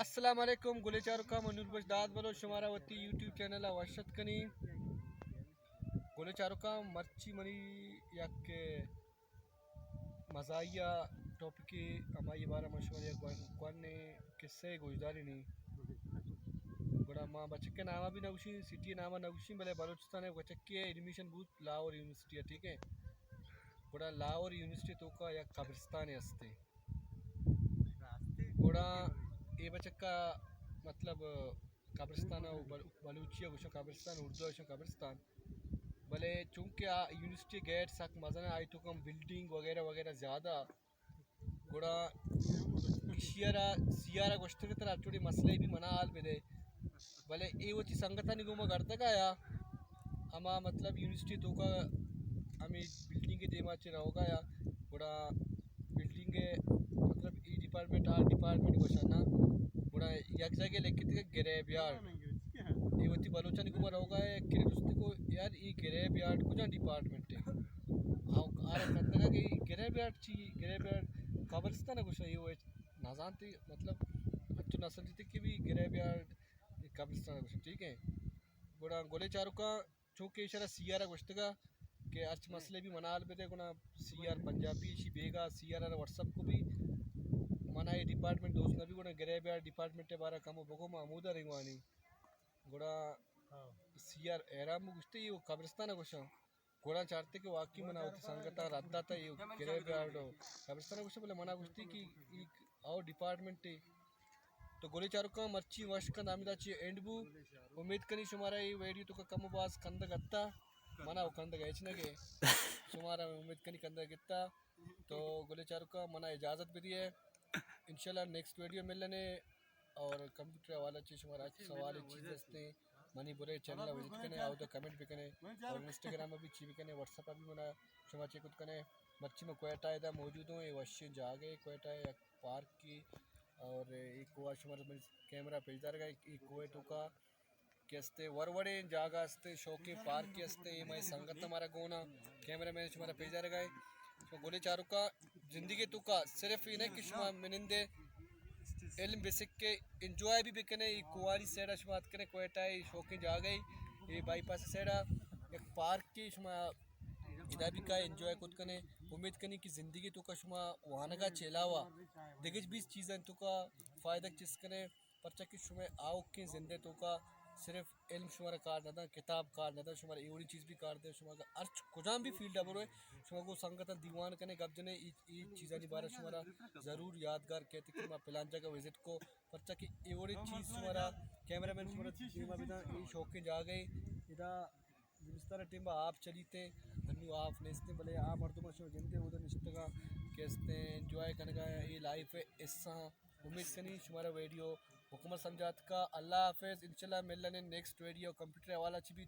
السلام علیکم گلیں چاروکاں، من نور بخش داد بلوچ شمارا وتی یوٹیوب چینل ءَ وش اتک کنیں۔ گلیں چاروکاں، مرچی منی یک مزاحیہ ٹاپکے، ہمائی بارہ من شمارا یک گون-، گونیں قصہ گوشدارینی۔ گڑا ما بچک ءِ نام ءَ بھی نہ گوشیں، سٹی ءِ نام ءَ نہ گوشیں، بلے بلوچستان ءِ بچکے ءِ ایڈمیشن بوت لاہور یونیورسٹی ءَ، ٹھیک ہے۔ گڑا لاہور یونیورسٹی توکا یک قبرستانے ہستے۔ گڑا اے بچکا مطلب قبرستان ءَ بل-، بلوچی ءَ گوشاں قبرستان، اردو ءَ گوشاں قبرستان، بلے چونکہ آ یونیورسٹی گیٹ سک مزن ءَ، آئی توکا بلڈنگ وغیرہ وغیرہ زیادہ، گڑا ایشی ءَ را سی آر ءَ گوشتگ ترا ہرچوڑی مسئلہ بھی منا حال بدے، بلے اے وتی سنگتانی گوما گردگ ءَ یا ہما مطلب یونیورسٹی توکا ہمے بلڈنگ ءِ دیما چہ روگ ءَ یا، گڑا بلڈنگ ءِ مطلب اے ڈیپارٹمنٹ آ ڈیپارٹمنٹ گوشاں نا، گڑا یک جاگہ لکھتگ گریو یارڈ۔ اے وتی بلوچانی گوما روگ ءَ یا، یکے جست کو یار اے گریو یارڈ کجا ڈیپارٹمنٹ ہے؟ آ، آرا کندگا کہ گریو یارڈ چی؟ گریو یارڈ قبرستان گوشاں، اے وہ نزانتی مطلب، تو نہ سمجھتے کہ بھی گریو یارڈ قبرستان گوشاں، ٹھیک ہے۔ گڑا گلیں چاروکاں، چونکہ ایشرا سی آر ءَ گوشتگا کہ ہرچ مسئلے بھی منا حال بدے، گڑا سی آر پنجابی ایشی بیگا سی آر ءَ واٹس اپ کو بھی منا اے ڈیپارٹمنٹ دوست نہ بھی، گڑا گریو یارڈ ڈیپارٹمنٹ ءِ بارہ کمو بگو ما ہمودا رنگوانی۔ گڑا سی آر حیران بو، گوشتے اے قبرستان گوشاں۔ گڑا چارتے کہ واقعی منا وتی سنگتاں رد داتا اے گریو یارڈ و قبرستان گوشاں، بلے منا گوشتی کہ اے او ڈیپارٹمنٹ ہے۔ تو گلیں چاروکاں، مرچی وش کند ہمدا چی اینڈ بو۔ امید کنی شمارا اے ویڈیو توکا کم و باز کندگ اتا، منا او کندگ ہچ نہ گے۔ شمارا امید کنی کندگ اتا۔ تو گلیں چاروکاں، منا اجازت بدیے، انشاءاللہ نیکسٹ ویڈیو ملنے اور کمپیوٹر حوالہ چی شمارا سوال چیز ہستے، منی برے چینل وزٹ کنے، اودا کمنٹ بکنے اور انسٹاگرام بھی چی بکنے، واٹس اپ بھی منا شما چیک کت کنے۔ مرچی میں کوئٹہ ادا موجود ہوں، اے وشیں جاگہ ہے کوئٹہ، یک پارک کی، اور اے کوہ شمار من کیمرہ پیش دارگا، اے کوہ توکا کہ استے وروڑیں جاگہ استے، شوقیں پارک استے، اے مئے سنگت ہمارا گونا، کیمرہ مین شمارا پیش دارگا ہے۔ تو گلیں چاروکاں، زندگی توکا صرف اے نہ کہ شما منندے علم بسکے، انجوائے بھی بکنے، اے کواری سائیڈا شما اتکنے، کوئٹہ اے شوقیں جاگہ ہے، اے بائی پاس سائیڈا یک پارک کے شما ادا بھی کا انجوائے کت کنے۔ امید کنی کہ زندگی توکا شما وانگا چہ علاوہ دگہ بیست چیزاں توکا فائدہ چست کنے، پرچا کہ شما آؤکیں زندے توکا صرف علم شمارا کار نہ داں، کتاب کار نہ داں، شمارا اے وڑی چیز بھی کار دے۔ شما اگر ہرچ کجام بھی فیلڈ ءَ بروئے، شما گوں سنگتاں دیوان کنے گپ جنے، اے، اے چیزانی بارہ شمارا ضرور یادگار کہتے کہ ما پلان جگہ وزٹ کو، پرچا کہ اے وڑی چیز شمارا کیمرہ مین شمارا دیما بداں، اے شوقیں جاگہ ادا زمستان ٹیم با آپ چلیتے، انو آپ نیستے، بلے آ مردم شو گندے اودا نشتگا کہ استے انجوائے کنگا اے لائف حصہ۔ امید کنی شمارا ویڈیو مکمل سمجھا اتکا۔ اللہ حافظ، انشاءاللہ ملنے نیکسٹ ویڈیو کمپیوٹر حوالہ چی بھی۔